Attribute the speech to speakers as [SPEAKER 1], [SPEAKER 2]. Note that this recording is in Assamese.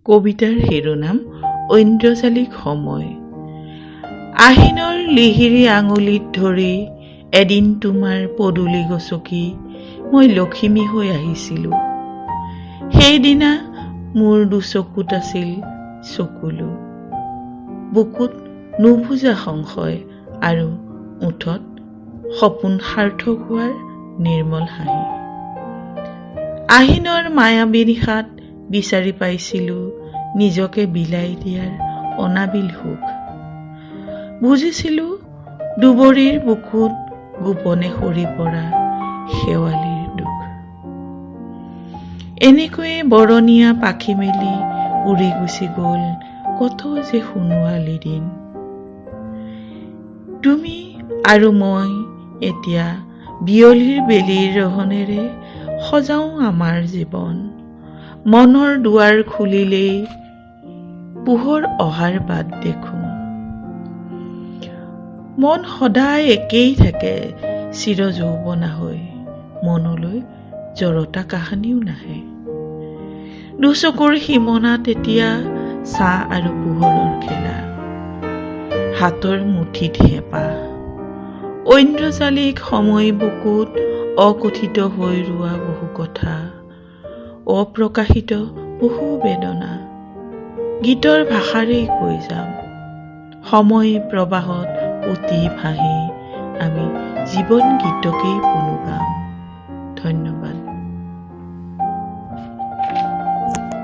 [SPEAKER 1] কবিতাৰ শিৰোনাম ঐন্দ্ৰজালিক সময়। আহিনৰ লিহিৰি আঙুলিত ধৰি এদিন তোমাৰ পদূলি গচকি মই লখিমী হৈ আহিছিলোঁ। সেইদিনা মোৰ দুচকুত আছিল চকুলো, বুকুত নুবুজা সংশয় আৰু ওঁঠত সপোন সাৰ্থক হোৱাৰ নিৰ্মল হাঁহি। আহিনৰ মায়াবী নিশাত বিচাৰি পাইছিলোঁ নিজকে বিলাই দিয়াৰ অনাবিল সুখ। বুজিছিলোঁ দুবৰিৰ বুকুত গোপনে সৰি পৰা শেৱালিৰ দুখ। এনেকৈয়ে বৰণীয়া পাখি মেলি উৰি গুচি গ'ল কত যে সোণোৱালী দিন। তুমি আৰু মই এতিয়া বিয়লিৰ বেলিৰ ৰহণেৰে সজাওঁ আমাৰ জীৱন। মনৰ দুৱাৰ খুলিলেই পোহৰ অহাৰ বাট দেখোঁ। মন সদায় একেই থাকে চিৰ যৌৱনা হৈ, মনলৈ জড়তা কাহানিও নাহে। দুচকুৰ সীমনাত এতিয়া ছাঁ আৰু পোহৰৰ খেলা, হাতৰ মুঠিত হেঁপাহ। ঐন্দ্ৰজালিক সময় বুকুত অকথিত হৈ ৰোৱা বহু কথা, অপ্ৰকাশিত বহু বেদনা গীতৰ ভাষাৰেই কৈ যাম। সময় প্ৰবাহত উটি ভাহি আমি জীৱন গীতকেই পুনু গাম। ধন্যবাদ।